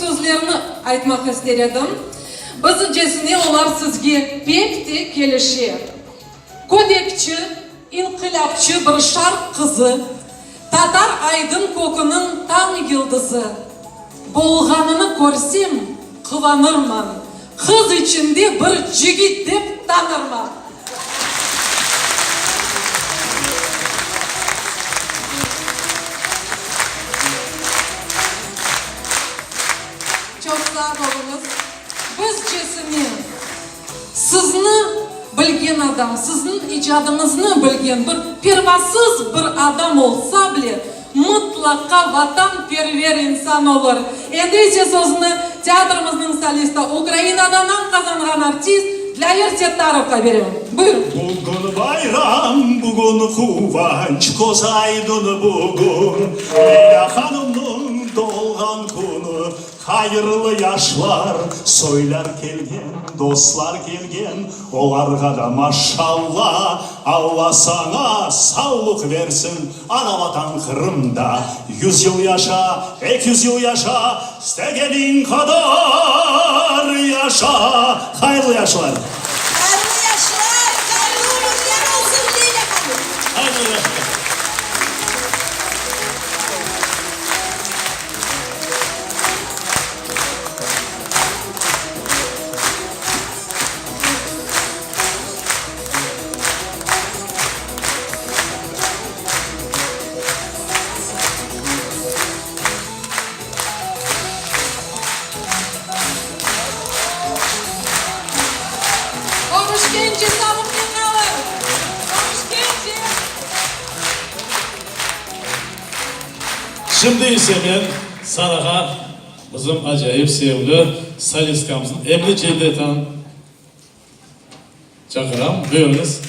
sözlerni aytmaq ister edim. Bizimcesine olar sizge pek te kelişe. Kötekçi, inqilâpçı bir şarq qızı, tatar aydın köküniñ tañ yıldızı bolğanını körsem, quvanırman, qız içinde bir cigit dep tanırman. Çoq sağ oluñız. Bizcesine sizni bilgen adam, sizniñ icadıñıznı bilgen bir pervasız bir adam olsa bile, mıtlaqa vatanperver insan olur. Endi ise sözni teatrimizniñ solisti, Ukrainada nam qazanğan artist Dlâver Settarovqa berem. Buyurıñ. Bugün bayram, bugün quvanç, köz aydın bugün, Leyla hanımnıñ doğğan künü. Hayırlı yaşlar, soylar kelgen, dostlar kelgen, olarğa da maşalla, Alla saña savluq versin, ana-Vatan Qırımda yuz yıl yaşa, 200 yıl yaşa, istegeniñ qadar yaşa! Hayırlı yaşlar! Hayırlı yaşlar, hayırlı ömürler olsun, Leyla hanım! Hayırlı yaşlar! Körüşkence sağlıqnen qalın! Körüşkence! Şimdi ise men sanağa bizim acayip sevimli solistkamıznı Emre Cevdetni çaqıram. Buyurıñız.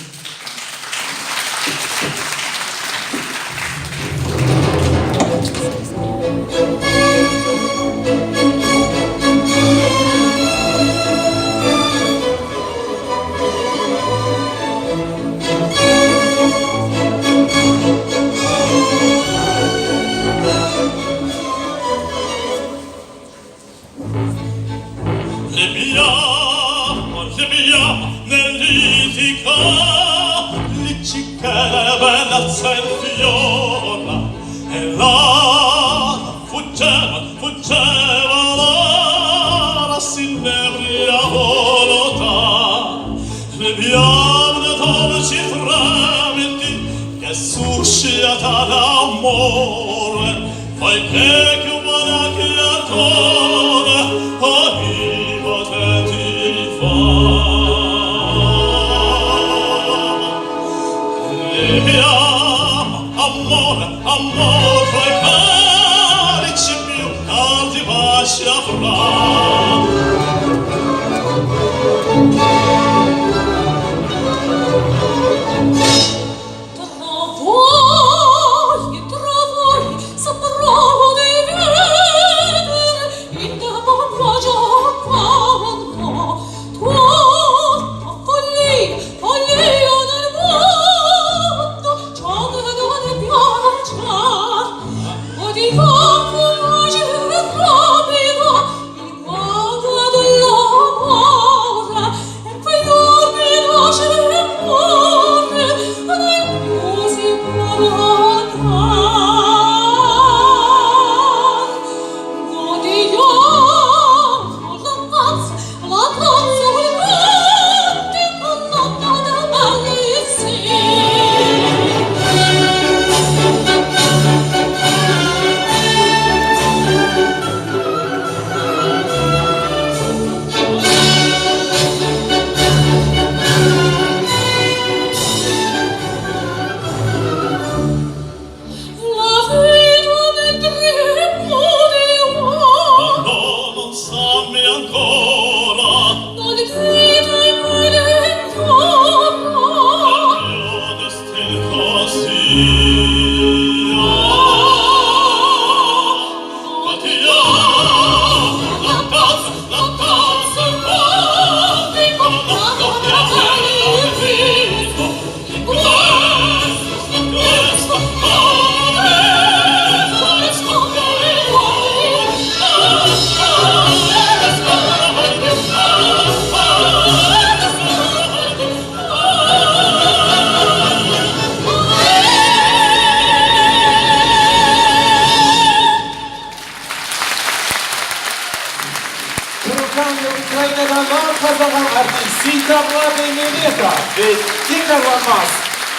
Azerbaycan ve Ukrainada nam qazanğan artist Seytabla Beymemetov ve tekrarlanmaz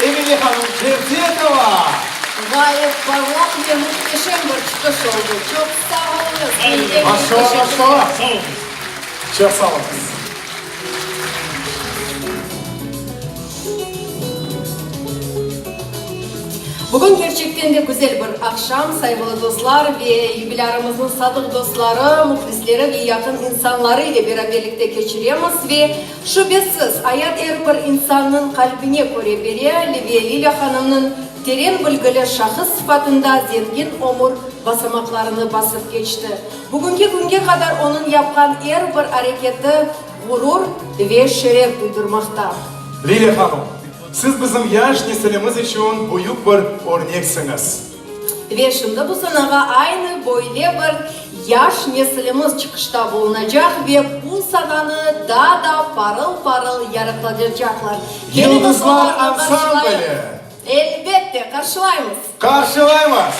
Emine hanım Cevdetova! Ğayet parlaq ve mühteşem bir çıqış oldı. Çoq sağ oluñız! Biñden biñ Maşallah, teşekkürler! maşallah! Sağ oluñız! Çoq sağ oluñız! Bugün kerçekten de güzel bir aqşam, sayğılı dostlar ve yubilârımıznıñ sadıq dostları, mühlisleri ve yaqın insanları ile beraberlikte keçiremiz. Ve, şübesiz, ayat er bir insannıñ qalbine köre bere, ve Lilâ hanımnıñ teren bilgili şahıs sıfatında zengin ömür basamaqlarını basıp keçti. Bugünki künge qadar onıñ yapqan er bir areketi ğurur ve şeref duydurmaqta. Lilâ hanım, Siz bizim yaş nesilimiz içün büyük bir örneksiñiz. Ve şimdi bu sanağa aynı böyle bir yaş nesilimiz çıqışta bulunacaq ve bu sananı daa da parıl-parıl yarıqlatacaqlar. Keliñiz Yıldızlar olarnı ansambli! qarşılayıq! Elbette, qarşılaymız! Qarşılaymız!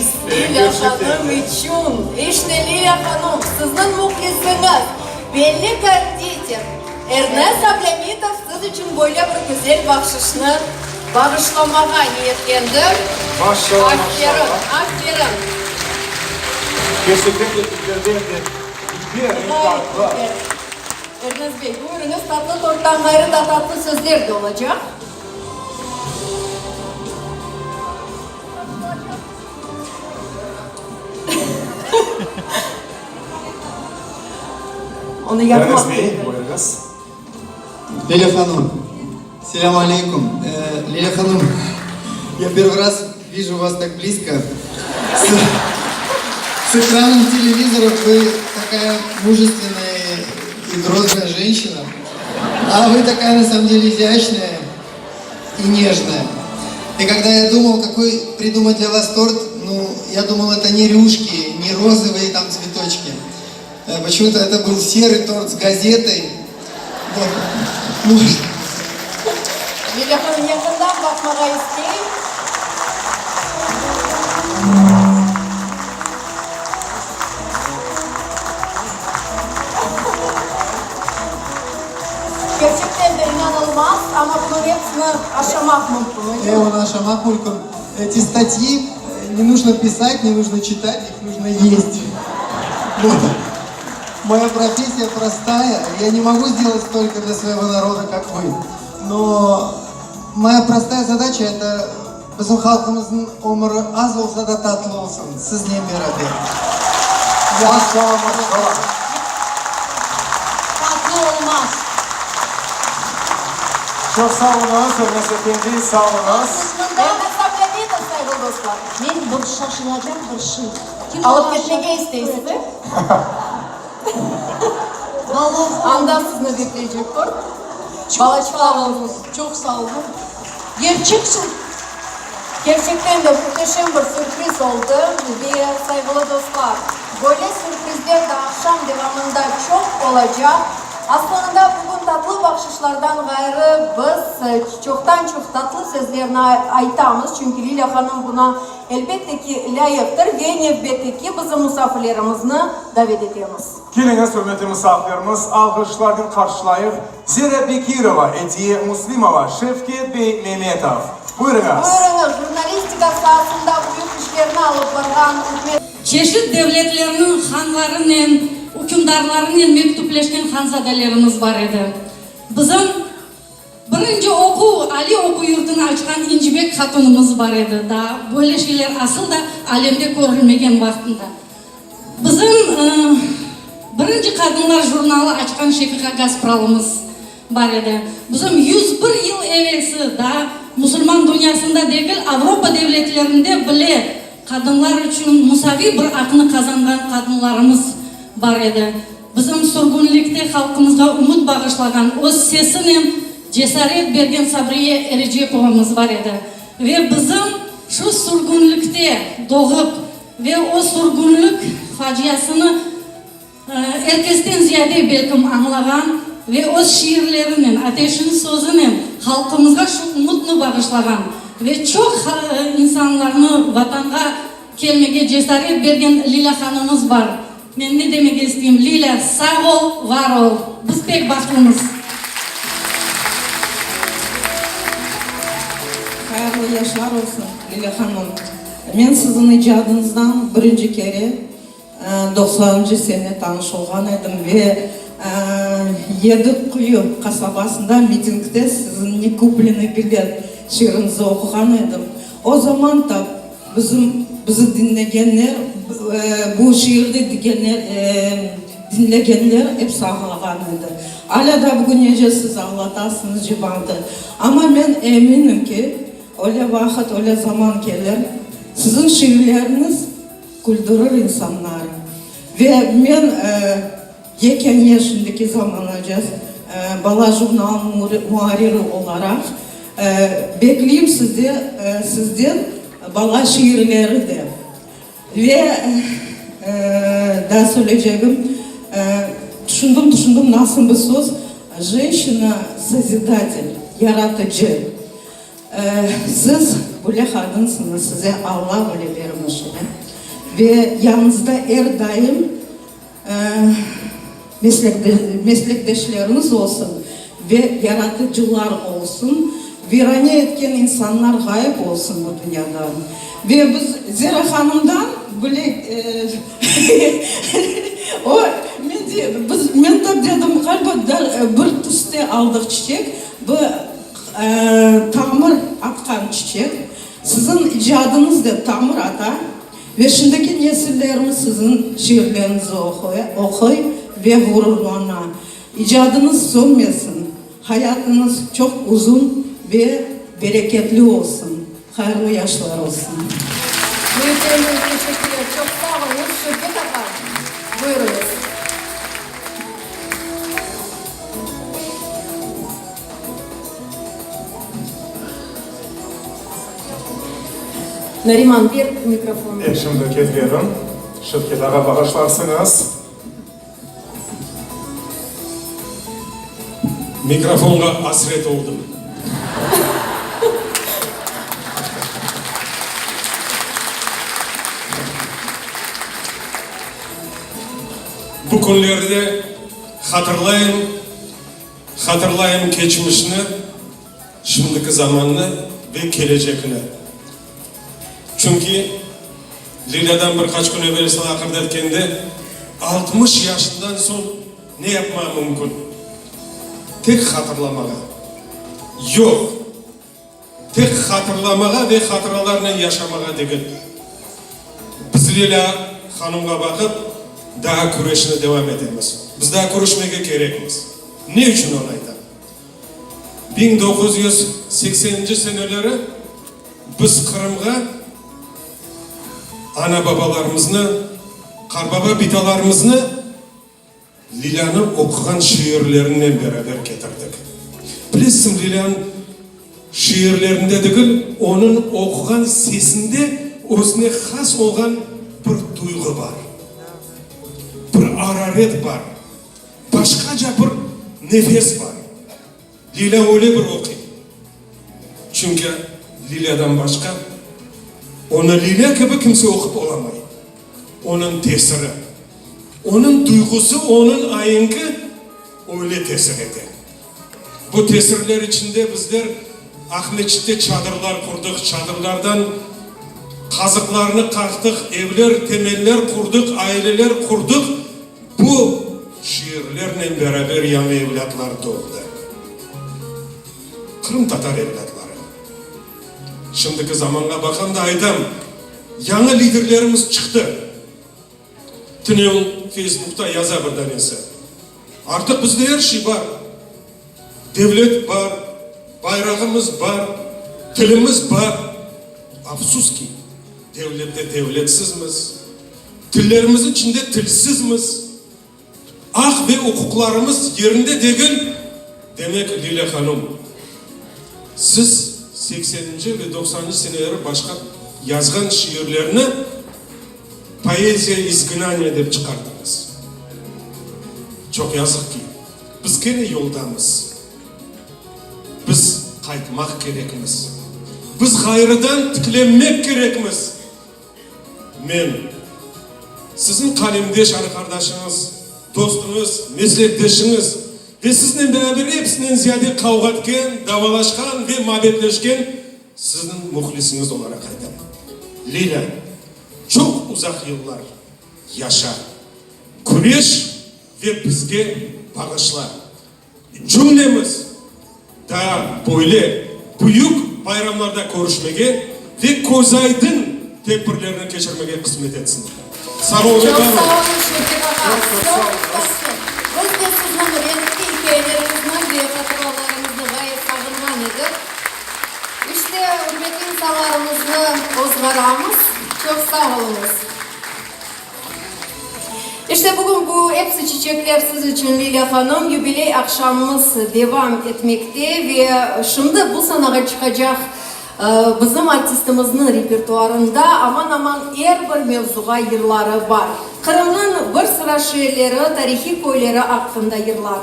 sürpriz Lilâ hanım içün. İşte, Lilâ hanım, sizniñ mühlisiñiz, belli konditer Ernes Ablâmitov siz içün böyle bir güzel bahşışnı bağışlamağa niyetlendi. Maşallah, Aferin, maşallah. aferin. Kerçekten de bizlerden de dülber, Ğayet tatlı. güzel. Ernes bey, buyurıñız, tatlı torttan ğayrı da tatlı sözler de olacaq. Onı yapmaq Ernes bey, kerek. buyurıñız. Lilâ hanım, selâm aleyküm. Lilâ hanım, ya первый раз вижу вас так близко. С экраном телевизора вы такая мужественная и грозная женщина. А вы такая, на самом деле, изящная и нежная. И когда я думал, какой придумать для вас торт, ну, я думал, это не рюшки, не розовые там цветочки. Почему-то это был серый торт с газетой. Вот. Ну, Lilâ hanım yaqından baqmağa istey. Kerçekten de inanılmaz, amma bunıñ epsini aşamaq mümkün, öyle mi? E, onı aşamaq mümkün. Эти статьи не нужно писать, не нужно читать, их нужно есть. Вот. Моя профессия простая, я не могу сделать столько для своего народа, как вы. Но моя простая задача это bizim halqımıznıñ ömüri az olsa da tatlı olsun, siznen beraber. Maşallah, maşallah. Tatlı olmaz. Çoq sağ oluñız, Ernes efendi, sağ oluñız. Ernes Ablâmitov, sayğılı dostlar. Men bir şaşılacaq bir şey. Kim Alıp ola ketmege isteysiz, e? Vallahi Anda sizni bekleycek tort. Çoq Balaçıqlar sağ olsun. oluñ, çoq sağ oluñ. Gerçek Kerçekten de müteşem bir sürpriz oldı ve, sayğılı dostlar, böyle sürprizler de aqşam devamında çoq olacaq. Aslanında bugün tatlı bahşışlardan ğayrı biz çoqtan-çoq tatlı sözlerni aytamız, çünki Lilâ hanım buna, elbette ki, lâyıqtır ve nevbetteki bizim musafirlerimizni davet etemiz. Keliñiz, ürmetli musafirlerimiz, alğışlarnen qarşılayıq, Zera Bekirova, Ediye Muslimova, Şevket bey Memetov. Buyurıñız. Buyurıñız, jurnalistika saasında büyük işlerni alıp barğan ürmet. Çeşit devletlerniñ hanlarınen, ükümdarlarınen mektüpleşken hanzadelerimiz bar edi. Bizim birinci oquv, aliy oquv yurtunı açqan İncibek hatunımız bar edi. Daa böyle şeyler asıl da alemde körülmegen vaqtında. Bizim birinci qadınlar jurnalı açqan Şefiqa Gaspralımız bar edi. Bizim 101 yıl evelsi daa musulman dünyasında degil, Avropa devletlerinde bile qadınlar içün musaviy bir aqnı qazanğan qadınlarımız bar edi. Bizim sürgünlikte halqımızğa ümüt bağışlağan, öz sesinen cesaret bergen Sabriye Erecepovamız bar edi. Ve bizim şu sürgünlikte doğıp ve o sürgünlik faciasını er kesten ziyade belkim añlağan ve öz şiirlerinen, ateşin sözünen halqımızğa şu ümütni bağışlağan ve çoq insanlarnı Vatanğa kelmege cesaret bergen Lilâ hanımız bar. Men ne demege isteyim, Lilâ, sağ ol, var ol! Biz pek bahtlımız. Hayırlı yaşlar olsun, Lilâ hanım! Men siziñ icadıñızdan birinci kere doqsanıncı sene tanış olğan edim ve Yedi Quyu qasabasında mitingde siziñ Ne kuplenıy bilet şiiriñizi oquğan edim. O zaman ta bizim bizi diñlegenler, bu şiirni digenler, diñlegenler episi ağlağan edi. Alâ da bugünece siz ağlatasıñız cemaatı. Amma men eminim ki, öyle vaqıt, öyle zaman kelir, siziñ şiirleriñiz küldürir insanlar. Ve men yekâne şimdiki zamanaca bala jurnalınıñ muarriri olaraq bekleyim sizde, sizden bala şiirleri de. Ve daa söyleycegim, tüşündim, tüşündim, nasıl bir söz, jenşina-sozidatel, yaratıcı. Siz. Böyle qadınsıñız, size Alla böyle bermiş edi. Ve yanıñızda er daim meslekdeşleriñiz olsun ve yaratıcılar olsun, virane etken insanlar ğayıp olsun bu dünyadan. Ve biz Zera hanımdan bile o, men de, biz, men tap dedim, ğaliba, bir tüste aldıq çiçek, bu tamır atqan çiçek, siziñ icadıñız da tamır ata. Ve şimdiki nesillerimiz siziñ şiirleriñizi oquy ve ğururlana. İcadıñız sönmesin, hayatıñız çoq uzun ve bereketli olsun. Hayırlı yaşlar olsun. Büyük büyük teşekkürler. Çoq sağ oluñız, Şevket ağa. Buyurıñız. Nariman, ber mikrofonnı. E, şimdi kezlerim. Şevket ağa, bağışlarsıñız. Mikrofonğa asret oldım. Bu künlerde hatırlayım, hatırlayım keçmişni. Şimdiki zamannı ve kelecekni. Çünki Lilâdan bir qaç kün evelsi laqırdı etkende, 60 yaşından soñ ne yapmağa mümkün? Tek hatırlamağa. Yoq, tek hatırlamağa ve hatıralarnen yaşamağa degil. Biz Lilâ hanımğa baqıp, daa küreşni devam etemiz. Biz daa küreşmege kerekmiz. Ne içün onı aytam? 1980-nci seneleri biz Qırımğa ana-babalarımıznı, qarbaba-bitalarımıznı Lilânıñ oquğan şiirlerinen beraber ketirdik. Bilesiñ, Lilânıñ şiirlerinde degil, onıñ oquğan sesinde özüne has olğan bir duyğu bar, bir araret bar. Başqaca bir nefes bar. Lilâ öyle bir oquy. Çünki Lilâdan başqa onı Lilâ kibi kimse oqup olamay. Onıñ tesiri, onıñ duyğusı, onıñ aengi öyle tesir ete. Bu tesirler içinde bizler Aqmeçitte çadırlar qurdıq, çadırlardan qazıqlarnı qaqtıq, evler, temeller qurdıq, aileler qurdıq. Bu şiirlernen beraber yañı evlâtlar doğdı. Qırımtatar evlâtları. Şimdiki zamanğa baqam da aytam, yañı liderlerimiz çıqtı. Tünevin Feysbukta yaza bir danesi, Artıq bizde er şey bar. Devlet bar, bayrağımız bar, tilimiz bar. Afsus ki, devlette devletsizmiz, tillerimiz içinde tilsizmiz, aq ve uquqlarımız yerinde degil. Demek, Lilâ hanum, siz sekseninci ve doqsanıncı seneleri başqa yazğan şiirlerni Poeziya izgnaniya dep çıqardıñız. Çoq yazıq ki, biz kene yoldamız. Biz qaytmaq kerekmiz. Biz ğayrıdan tiklenmek kerekmiz. Men, siziñ qalemdeş arqardaşıñız, dostuñız, meslekdeşiñiz ve siznen beraber episinden ziyade qavğa etken, davalaşqan ve mabetleşken siziñ mühlisiñiz olaraq aytam. Lilâ, çoq uzaq yıllar yaşa, küreş ve bizge bağışla. Cümlemiz daa böyle büyük bayramlarda körüşmege ve közaydın tedbirlerni keçirmege qısmet etsin. Sağ olun, Çoq var sağ olun. olun, Şevket ağa. Çoq sağ Biz de sizniñ renkli ikâyeleriñizni ve hatıralarıñıznı ğayet sağınğan edik. İşte, ürmetli insanlarımıznı ozğaramız. Çoq sağ oluñız. İşte, bugün bu episi çiçekler siz içün, Lilâ hanım. Yubiley aqşamımız devam etmekte ve şimdi bu sanağa çıqacaq bizim artistimizniñ repertuarında aman-aman er bir mevzuğa yırları bar. Qırımnıñ bir sıra şeerleri, tarihiy köyleri aqqında yırlar.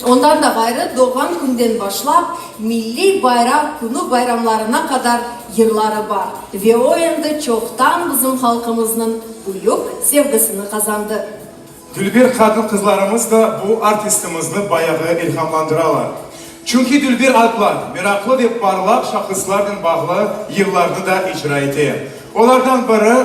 Ondan da ğayrı, doğğan künden başlap, Milliy bayraq künü bayramlarına qadar yırları bar ve o endi çoqtan bizim halqımıznıñ büyük sevgisini qazandı. Dülber qadın-qızlarımız da bu artistimizni bayağı ilhamlandıralar. Çünki dülber adlar, meraqlı ve parlaq şahıslarnen bağlı yırlarnı da icra ete. Olardan biri,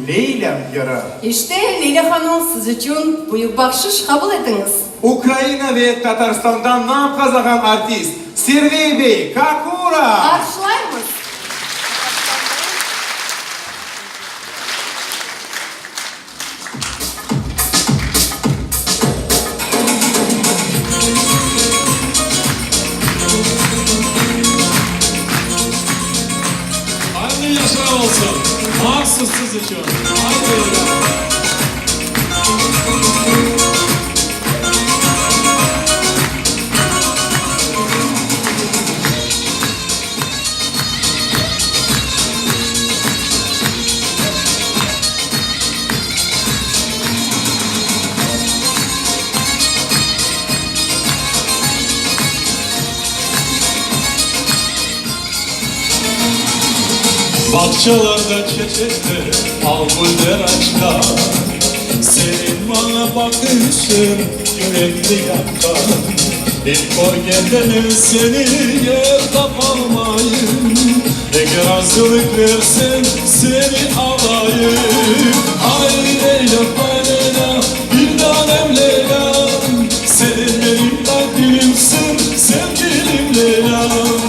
Leylâm yırı. İşte, Lilâ hanım, siz içün büyük bahşış, qabul etiñiz. Ukraina ve Tatarstandan nam qazağan artist Sergey bey Kakura! Qarşılaymız! Hayırlı yaşlar olsun! Mahsus siz içün! Haydi, Leyla! Bağçalarda çeçekler, al güller açqan, Seniñ maña baqışıñ yürekni yaqqan. İlk körgende men seni yer tapalmayım, Eger razılıq verseñ, seni alayım. Ay, Leylâm, ay, Leylâm, bir tanem Leylâm, Sen menim taqdirimsiñ, sevgilim Leylâm.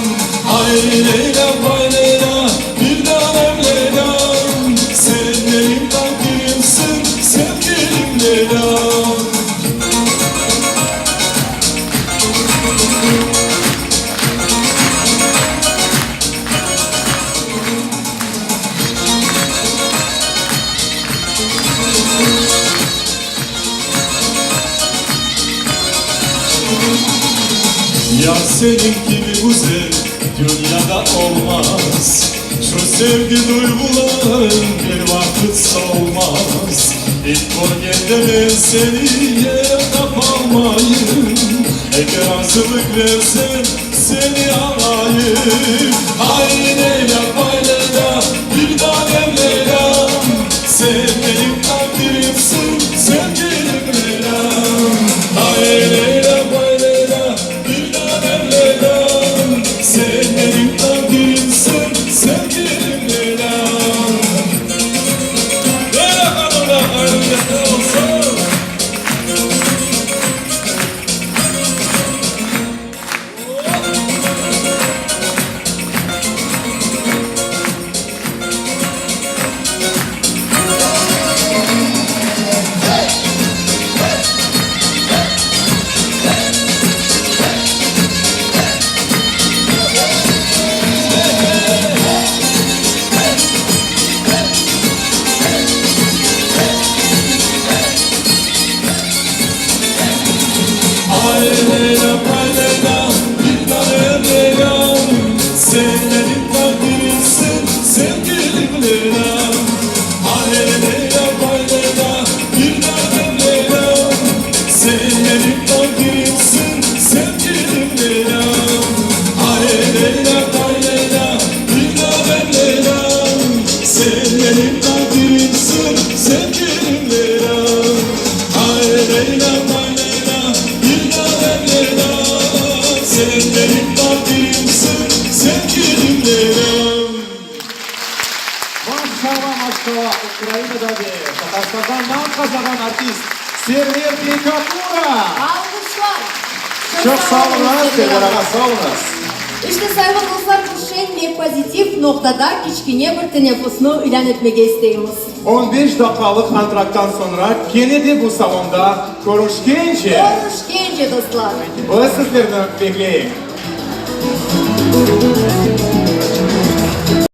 Ay, Leylâm, ay, Leylâm, bir tanem Leylâm, Sen menim taqdirimsiñ, sevgilim Leylâm. Yar seniñ kibi güzel dünyada olmaz, Şu sevgi duyğularım bir vaqıt solmaz. İlk körgende men seni yer tapalmayım, Eger razılıq verseñ, seni alayım. Ay, Leylâ, vay, Leylâ, bir tanem Leylâm, Sen menim taqdirimsiñ, sevgilim Leylâm. Ay, Leylâ, vay, Leylâ, bir tanem Leylâm, Sen menim taqdirimsiñ, sevgilim Leylâm. Leyla hanımğa hayırlı geceler olsun! Ay Leylâm, ay Leylâm, bir tanem Leylâm, Sen menim taqdirimsiñ, sevgilim Leylâm. Ay Leylâm, ay Leylâm, bir tanem Leylâm, Sen menim taqdirimsiñ, sevgilim Leylâm. Ay Leylâm, ay Leylâm, bir tanem Leylâm, Sen menim taqdirimsiñ, sevgilim Leylâm. Ay Leylâm, ay Leylâm, bir tanem Leylâm, Sen menim taqdirimsiñ, sevgilim Leylâm. Maşalla, maşalla, Ukrainada ve Tatarstanda nam qazağan artist Server bey Kakura! Alğışlar! Çoq sağ oluñız, Server ağa, sağ oluñız! İşte, sayğılı dostlar, bu şeñ ve pozitiv noqtada kiçkene bir teneffüsni ilân etmege isteymiz. On beş daqqalıq antrakttan soñra kene de bu salonda körüşkence! Körüşkence, dostlar! Biz sizlerni bekleyik!